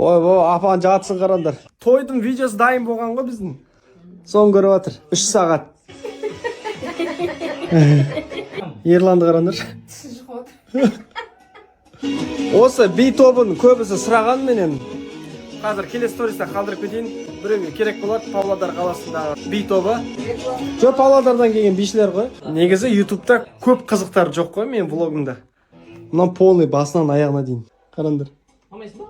Ойбой, апаның жатысын қараңдар. Тойдың видеосы дайын болған ғой біздің. Соны көріп жатыр. 3 сағат. Ерланды қараңдар. Осы би тобын көбісі сұраған менен. Қазір келесі сториста қалдырып кетейін. Біреуге керек болады, Павлодар қаласындағы би тобы. Жоқ, Павлодардан келген бишілер ғой. Негізі ютубта көп қызықтар жоқ қой менің влогымда. Мынау полный басынан аяғына дейін. Қараңдар. Алмайсың ба?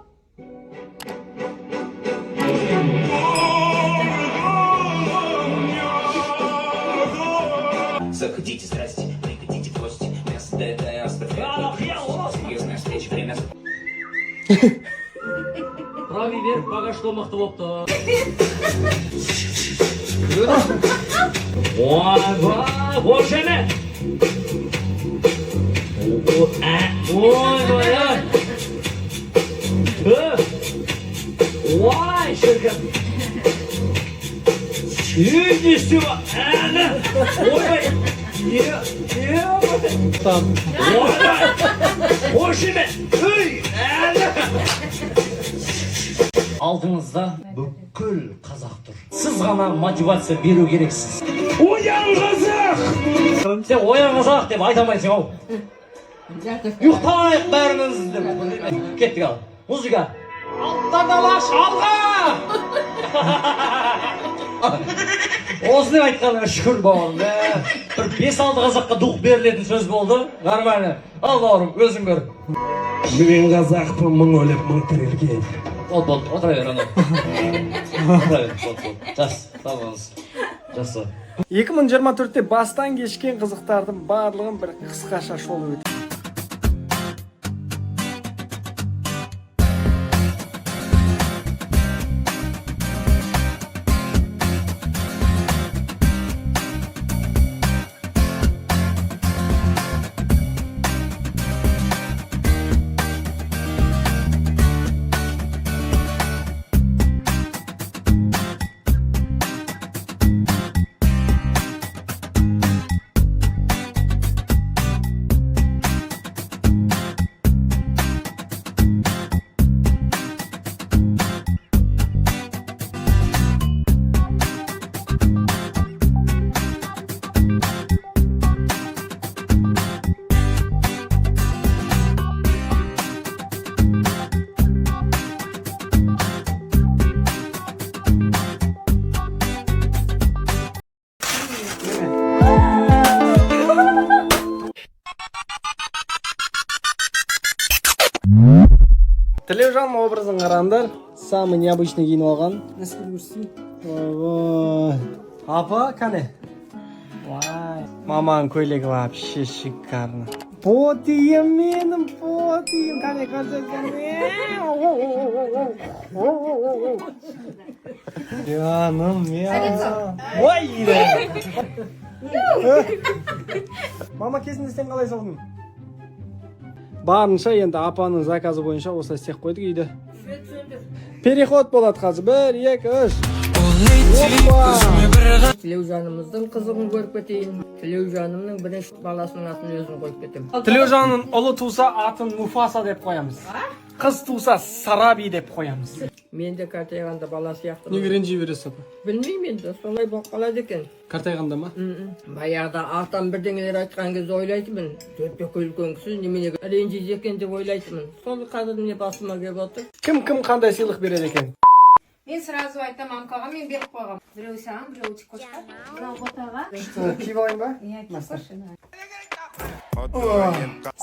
Заходите, здрасте, приходите в гости. Мясо доедая, оставляет. Серьезная встреча, время. Правый беріп, багаж мықты болыпты. Ойбай, қошемет! Ойбай, ай! Ой, шіркін! Үй, не істеп әлі! Ойбай! Е, е, ойбай! Қошемет! Үй, әлі! Алдыңызда бүкіл қазақ тұр. Сіз ғана мотивация беру керексіз. Оян, қазақ! Сен «оян, қазақ» деп айта алмайсың ау. Ұйықтайық бәріміз деп. Кеттік, ал. Музыка. Алтын Алаш, алға! Осыны айтқаныңа шүкір, бауырым. Мә, бір бес алты қазаққа дух берілетін сөз болды. Нормально. Ал, бауырым, өзің көр. Мен қазақпын, мың өліп, мың тірілген. Болды, болды, отыра бер анау. Отыра бер, болды, болды. Жақсы, сау болыңыз. Жақсы. 2024-те бастан кешкен қызықтардың барлығын бір қысқаша шолып өтейік. Тілеужан образын қараңдар. Самый необычный киініп алған. Ойбой. Апа, кәне. Вай. Маманың көйлегі вообще шикарно. Потиым менің, потиым. Кәне, көрсет, кәне. Жаным мен. Ой! Мама, кезінде сен қалай салдың? Барынша енді апаның заказы бойынша осылай істеп қойдық үйді. Переход болады қазір. Бір, екі, үш. Опа! Тілеужанымыздың қызығын көріп кетейін. Тілеужанымның бірінші баласының атын өзім қойып кетемін. Тілеужанның ұлы туса, атын Муфаса деп қоямыз. Қыз туса, Сараби деп қоямыз. Мен де қартайғанда бала сияқты. Неге ренжи бересіз, апа? Білмеймін енді, солай болып қалады екен. Қартайғанда ма? Баяғыда атам бірдеңелер айтқан кезде ойлайтынмын, төрт үлкен кісі неменеге ренжиді екен деп ойлайтынмын. Сол қазір міне басыма келіп отыр. Кім кім қандай сыйлық береді екен? Мен сразу айтамын, мамкаға мен беріп қойғанмын. Біреуі саған, біреуі Тикошқа. Мынау Ботаға. Киіп алайын ба? Иә, киіп көрші.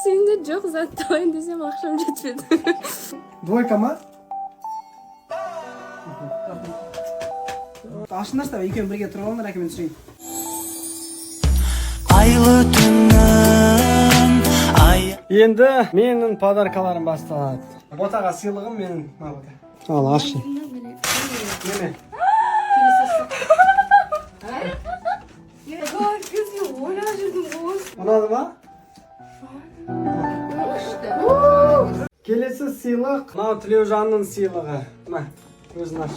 Сенде жоқ затты алайын десем, ақшам жетпеді. Двойка ма? Ашыңдаршы, давай, екеуің бірге тұрып алыңдар, әкемен түсірейін. Айлы түннің ай. Енді менің подаркаларым басталады. Ботаға сыйлығым менің. Мына, Бота. Ал, ашшы. Неме? Капец, мен ойлап жүрдім ғой. Ұнады ма? Келесі сыйлық мынау, Тілеужанның сыйлығы. Мә, өзің аш.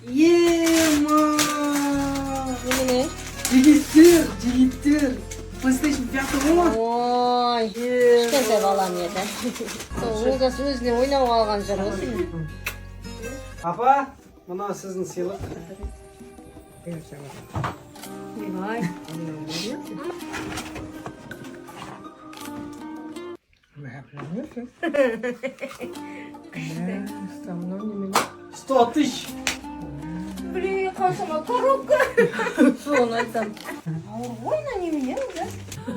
Ема! Немене? Жігіттер, жігіттер! PlayStation 5 ғой ма? Ой, кішкентай балам еді. Сол Олжас өзіне ойнауға алған шығар осы. Апа, мына сіздің сыйлық. Ойбай. 100 тысяч. Блин, қаншама коробка. Соны айтамын. Ауыр ғой мына немене өзі?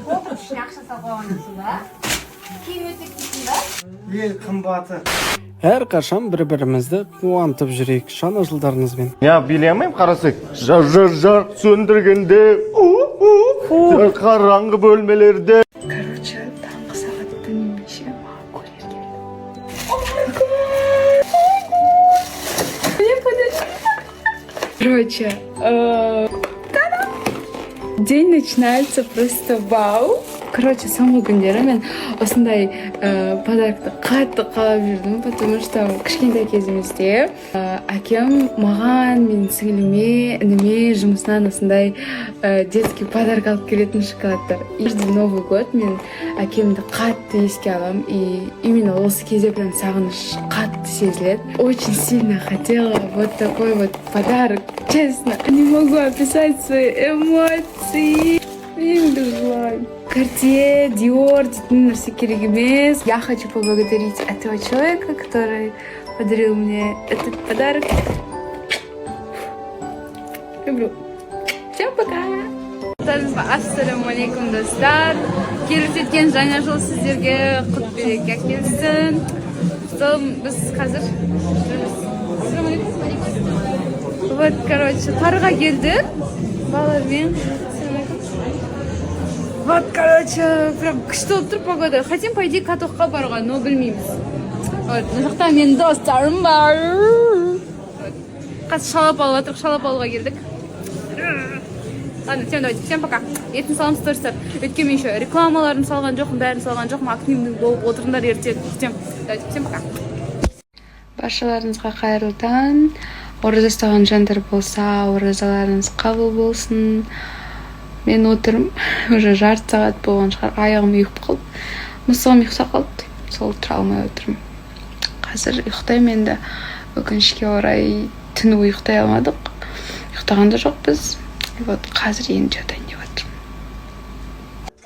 Толтырып, ішіне ақша салып қойған ба? Киім өтек дейсің ба? Ел қымбаты. Әрқашан бір бірімізді қуантып жүрейік жаңа жылдарыңызбен. Я билей алмаймын, қарасай. Жар, жар, жарық сөндіргенде, у, у, қараңғы бөлмелерде. Короче, таңғы сағат білмеймін неше, маған курьер келді. Мне подарили. Короче, та-дам! День начинается просто вау. Короче, соңғы күндері мен осындай подарокты қатты қалап жүрдім, потому что кішкентай кезімізде әкем маған, менің сіңіліме, ініме жұмысынан осындай детский подарок алып келетін, шоколадтар. И каждый Новый год мен әкемді қатты еске аламын, и именно осы кезде прям сағыныш қатты сезіледі. Очень сильно хотела вот такой вот подарок, честно, не могу описать свои эмоции. Мен желаю. Cartier, Dior дейтін нәрсе керек емес. Я хочу поблагодарить этого человека, который подарил мне этот подарок. Люблю. Всем пока! Ассалаумағалейкум, достар! Келіп жеткен жаңа жыл сіздерге құт береке әкелсін. Сол, біз қазір жүрміз. Ассалаумағалейкум. Вот, короче, Тарыға келдік балалармен. Ассалаумағалейкум. Вот, короче, прям күшті болып тұр погода. Хотим, по идее, катокқа баруға, но білмейміз. Вот, мына жақта менің достарым бар. Вот. Қазір шалап алып жатырмық, шалап алуға келдік. Ладно, всем давайте, всем пока. Ертең саламын стористар. Өйткені мен еще рекламаларын салған жоқпын, бәрін салған жоқпын. Активный болып отырыңдар, ертең күтемін. Давайте, всем пока. Баршаларыңызға қайырлы таң! Ораза ұстаған жандар болса, оразаларыңыз қабыл болсын. Мен отырмын, уже жарты сағат болған шығар, аяғым ұйып қалды, мысығым ұйықтап қалды, сол тұра алмай отырмын. Қазір ұйықтаймын енді. Өкінішке орай, түні бойы ұйықтай алмадық, ұйықтаған да жоқпыз. И вот қазір енді жатайын деп жатырмын.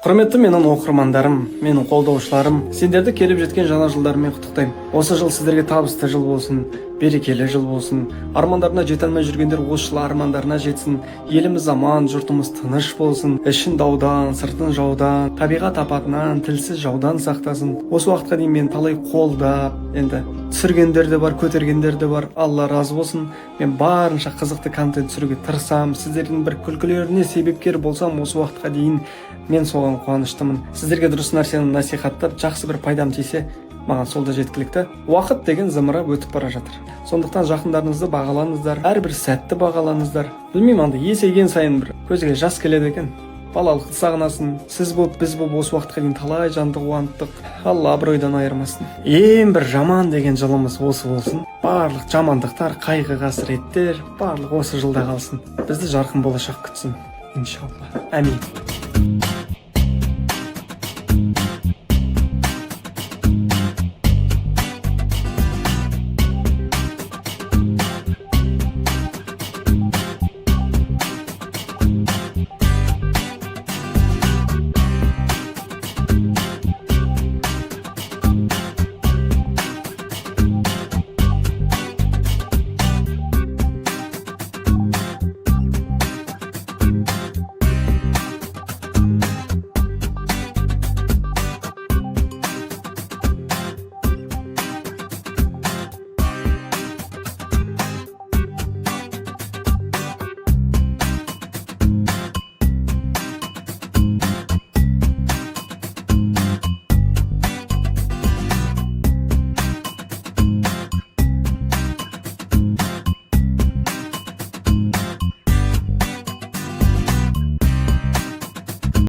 Құрметті менің оқырмандарым, менің қолдаушыларым, сендерді келіп жеткен жаңа жылдармен құттықтаймын. Осы жыл сіздерге табысты жыл болсын, берекелі жыл болсын. Армандарына жете алмай жүргендер осы жылы армандарына жетсін. Еліміз аман, жұртымыз тыныш болсын. Ішін даудан, сыртын жаудан, табиғат апатынан, тілсіз жаудан сақтасын. Осы уақытқа дейін мені талай қолдап, енді түсіргендер де бар, көтергендер де бар. Алла разы болсын. Мен барынша қызықты контент түсіруге тырысамын. Сіздердің бір күлкілеріне себепкер болсам, осы уақытқа дейін мен соған қуаныштымын. Сіздерге дұрыс нәрсені насихаттап, жақсы бір пайдам тисе, маған сол да жеткілікті. Уақыт деген зымырап өтіп бара жатыр, сондықтан жақындарыңызды бағалаңыздар, әрбір сәтті бағалаңыздар. Білмеймін, андай есейген сайын бір көзге жас келеді екен, балалықты сағынасың. Сіз болып, біз болып осы уақытқа дейін талай жанды қуанттық, Алла абыройдан айырмасын. Ең бір жаман деген жылымыз осы болсын. Барлық жамандықтар, қайғы қасіреттер барлық осы жылда қалсын. Бізді жарқын болашақ күтсін, иншалла, әмин.